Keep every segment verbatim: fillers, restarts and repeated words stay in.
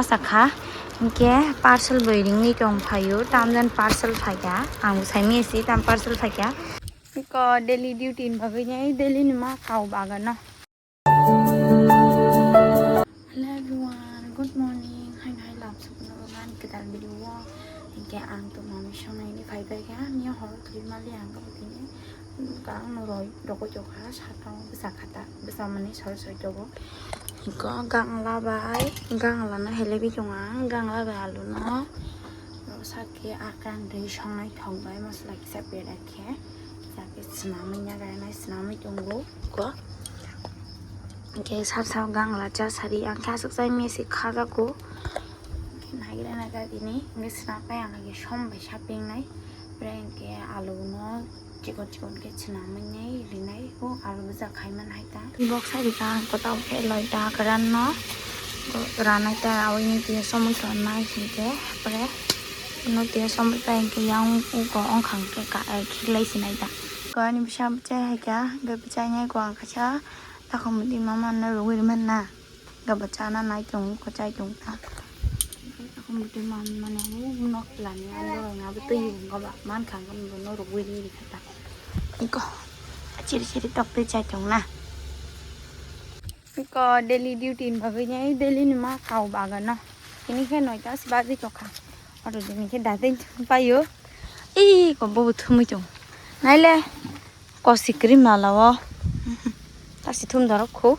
Sakha, hingke parcel bai ringni tong phaio, tamjani parcel phaikha, ang bo saimanya si tam parcel phaikha. Ko daily duty ni bagwi nai, daily ni ma kau bagano. Hello everyone, good morning. Hai hai lab sukno ban kedal video o. Hingke ang to mami sonai ni phai pai kha, miya hor kri mali ang ko tini. Kang no roi rokoi jokha, satang bwsa khata, bwsa mani sor soi jogo. Ko gangla bai, gangla no helebi tonga, gangla bai alu no. Ro sake akang dei songnai thok bai masla kisa pera khe, sake swnamwi nyagai nai swnamwi tongo ko. Hingke sar sar gangla cha sari ang khe aswk chai mesi kha jago. Hingke naigra naigra tini hingke swnam pai ang lagi som bai sapeng nai. Pore hingke alu no chikon chikon khe swnamwi nai rinai o alu bwsa khai man hai ta. Bok sai rika ang kwtal khe loi ta kwran no ranai ta awini tini somoi tonnai hingke pore no tini somoi pai hingke yang uko ongkhang khe ka khiklai sinai ta. Ko ani bwsa bwchai hai kha hingke bwchai nai ko ang kaisa takhumdi mama no rwui rwmani na. Gaba chana nai tong ko chai tong ta. Ako muti man mane hu nok lani ando nga bu tui hu gaba man khang kan bu no rugui ri ri kata. Iko chiri chiri tok tui chai tong na. Iko daily duty ni bagwi nai daily ni ma kau bagano. Ini khe noita si bagwi tokha. Oro dini khe datin payo. Iko bo thumui tong. Naile. Kosi cream lala o. Tasi thum dorok khu.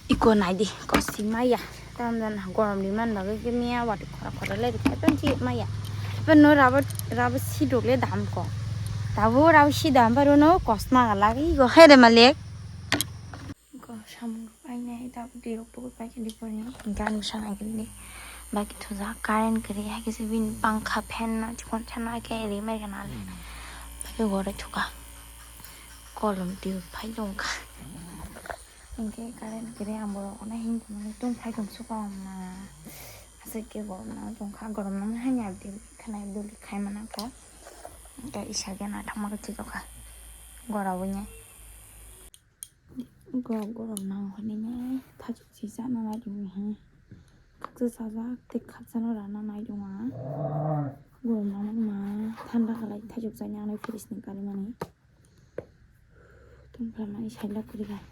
Iko nai di, kosi maya. Tam jan ha gorom di man bagwi khe miya wati khora khora lai rikha ton chi maya. Pe no rabo, rabo si dok le dam ko. Tabo rabo si dam paro no kosma ga lagi go. He de malik. Ko samung painai tabo di rok tuku pai khe di pori. Gan bwsa nai khe di. Baki thuja current kwrwi hai khe se bini pangkha fan no chikon chana khe ri mai khe nale. Baki gore thuka. Kolom twi phai tongkha. Hingke current kwrwi ang borok no hing tongmani tong phai tong suka ma. Aswk khe goromna tongkha, goromna mani hanya abdi khanai bwlwi khai mana kha. Hingke isa khe naithok ma khe chwitokha. Gora bwnya. Go goromna hwnwi thajuk si chana nai tongwi hi. Khaksa sajak tei khaksa no rana nai tongma. Goromna ma thanda khalai thajuk chani ang nai fridge ni karimani. Tungkha mai sailak kwrwi kha.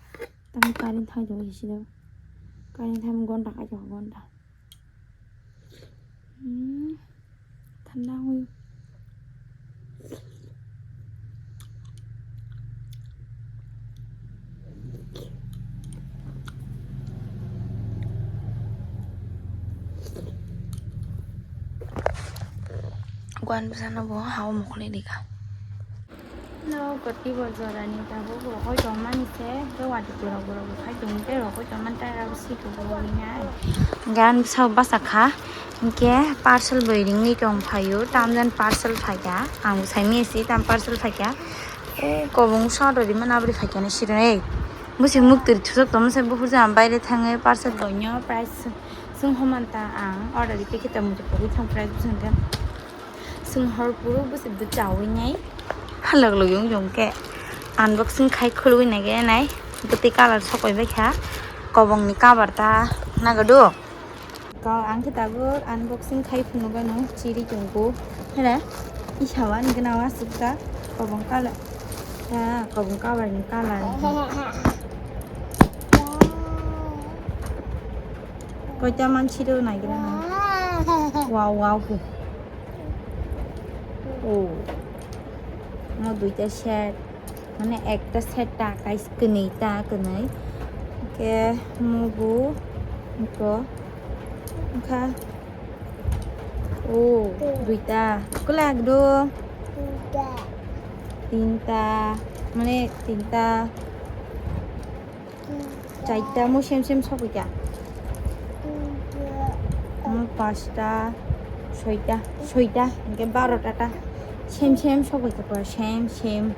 Tamo current thang tong sida. Current thang gonta kaisa gonta. Hmm. Thanda hui. Guan bwsano bo hao mokhlai rikha. No, koti bo jorani tabuk rokoi tongmani se, hwnkhe watwi borok borok bo khai tongwi tei rokoi tongmani tei abo si kubuo rinai. Gan bwsao bachakha, hwnkhe parcel bai ringni tong phaio, tamjani parcel phaikha, ang bo saimanya si tam parcel phaikha. E, kobong sa rw rimani aboni phaikha ni siro, e, bwswi muktwi thusok tongma se buphurjak ang baire thangwi parcel boino price swng homanta ang order rikhe khe tamo je pogwi thang price bwswk hwnkhe. Swng hor puro bwswk bo chawi nai. Halak logiyung jong khe unboxing khai khulwi nai khe nai. Bwtwi colour sokoi bai kha. Kobong ni cover ta nagadu. Ko ang khe tabuk unboxing khai phunukgano chiri chungkuk. Hele. Isa wani gana wa sukha. Kobong colour. Ya, kobong cover ni colour. Koita mansi do naigra na. Wow, wow. Oh. Mo duita set. Mane ekta set ta kais kwnwi ta kwnwi. Ke mo bu ko. Kha. Oh, duita. Kulak do. Tinta. Mane tinta. Chaita mo sem sem sokoi ta. Mo pasta, soita, soita, hingke barota ta. Sem sem sokoi ta pura, sem sem.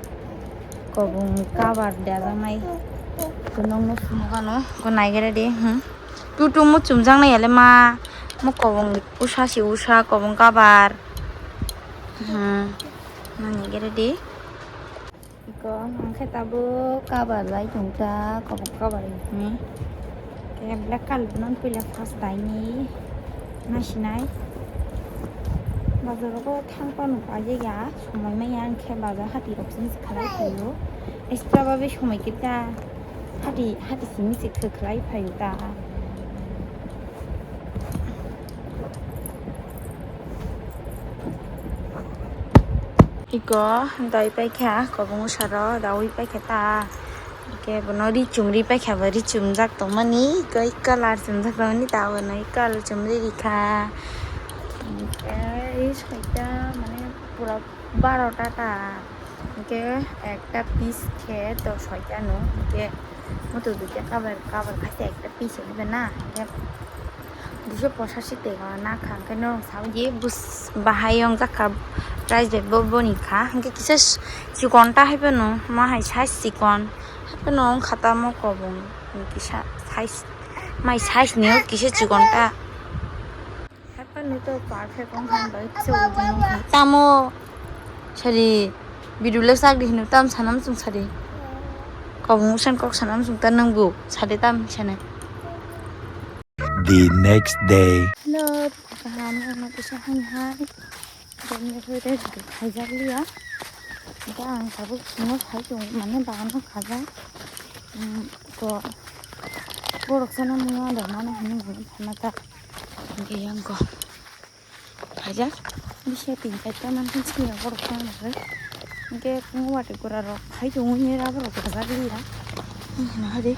Kobong cover dajaknai. Ko nokno phunukgano, ko naigra de, hmm. Tutu mo chumjaknai yale ma. Mo kobong usa si usa, kobong cover. Hmm. Naigra de. Iko, ang khe tabuk cover bai tongta, kobok cover ni. Ke black colour no puila first daini. Nasinai bazar rogo thang phano paijak ya, somoi manya hwnkhe bazar hati rok se khalai phaio. Extra babe somoi khe ta hati, hati simi se khe khlai phaio ta. Iko dai paikha kobong saro daui paikha ta. Hwnkhe bono ri chumri paikha bo ri chumjak tongmani, iko colour chumjak tongmani ta bono colour chumri rikha. Hwnkhe ri soita mane pura baro ta ta. Hwnkhe ekta piece khe dosh hoita no. Hwnkhe moto duita cover, cover khaisa ekta piece hwnkhe na. Hwnkhe Duiso posashi tega na kha, hwnkhe norok sawi di bus bahai wng jakha, price bai bo boni kha, hwnkhe kisa s-, chikon ta hai phano, ma hai size chikon, hai phano wng kha tamo kobong, kisa size, mai size ni o kisa chikon ta. Hai phano to perfect wng kha, bai kisa ujung wng kha. Tamo, sari, video le sak di hino, tam sanam sung sari. Kobong usan kok sanam sung ta nang bu, sari tam sanai. The next day. Hello, kaham, ano kisa hai hai. Dongya koi re, video khaijak liya. Ita ang tabuk sino khai tong, mane bagan no khajak. Hmm, ko, borok sana muna da mana hani muna phana ta. Hingke yang ko. Khaijak, bisi tin chaita mankhon sini borok tong nang khe. Hingke kungo watwi gura rok khai tongo, nini rubber rok rwjak li ya. Hingke hari.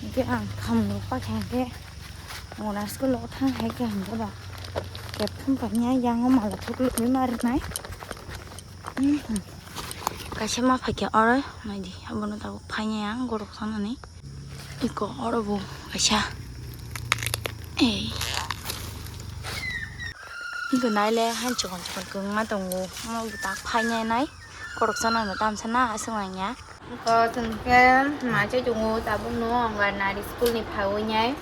Hingke ang kham rok pa khe hingke mona school o thang hai khe hingke ba. Kep thum pa nya yang o mala thuk luk wi ma rwnai. Kaisa ma phaikha oro naidi, abono tabuk phainai ang gorok sanani. Iko oro bo kaisa. Ei. Iko naile han chikon chikon kwbangma tongo. Omo bo tak phainai nai. Gorok sanano tamsa na aswk nangya. Iko chwng khe mai chai tongo tabukno Anganwadi school ni phaiwi nai.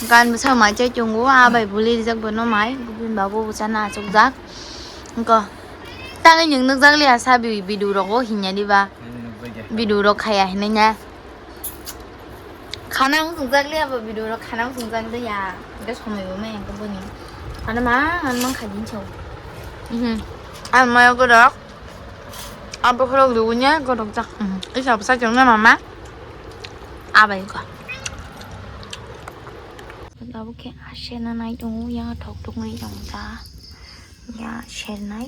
Gan bwsa mai chai tongo, a bai buli rijak bono mai. Bini babu bo chana achukjak. Iko. Tangwi nwng nukjak liya sa bi-, bidu rogo hinya diba? Nwng nukjak ya. Bidu rok khaya hinwi nya. Khana wng swngjak liya bo bidu rok khana wng swngjak liya. Hingke somoi bo maya hingke boni. Ano ma, ano mang kha din chao. Mhm. Ano maya gorok. Abo khorok dugunya gorok jak. Mhm. Isa bwsa chwngno mama. Abai ko. Abo khe asena nai tongo ya thok thok nai tongo ta. Ya sernai.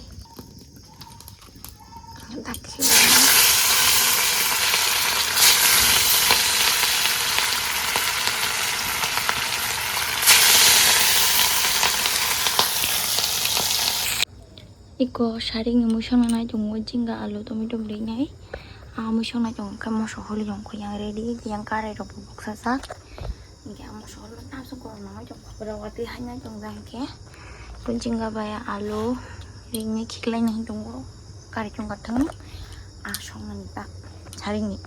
Iko saring ni muisang nai tongo, jinga, alu, tomato, bwrwi nai. Ah, muisang nai tongo, khe moso holi rok kho yang ready, yang karai rok bo boksa jak. Hingke ang moso holo tamsa gorok nangoi tong kha, borok watwi hai nai tong jak hingke. Jinga bai alu ringni khiklai nai tongo, kari chungkha thang aswk nani ta saringni.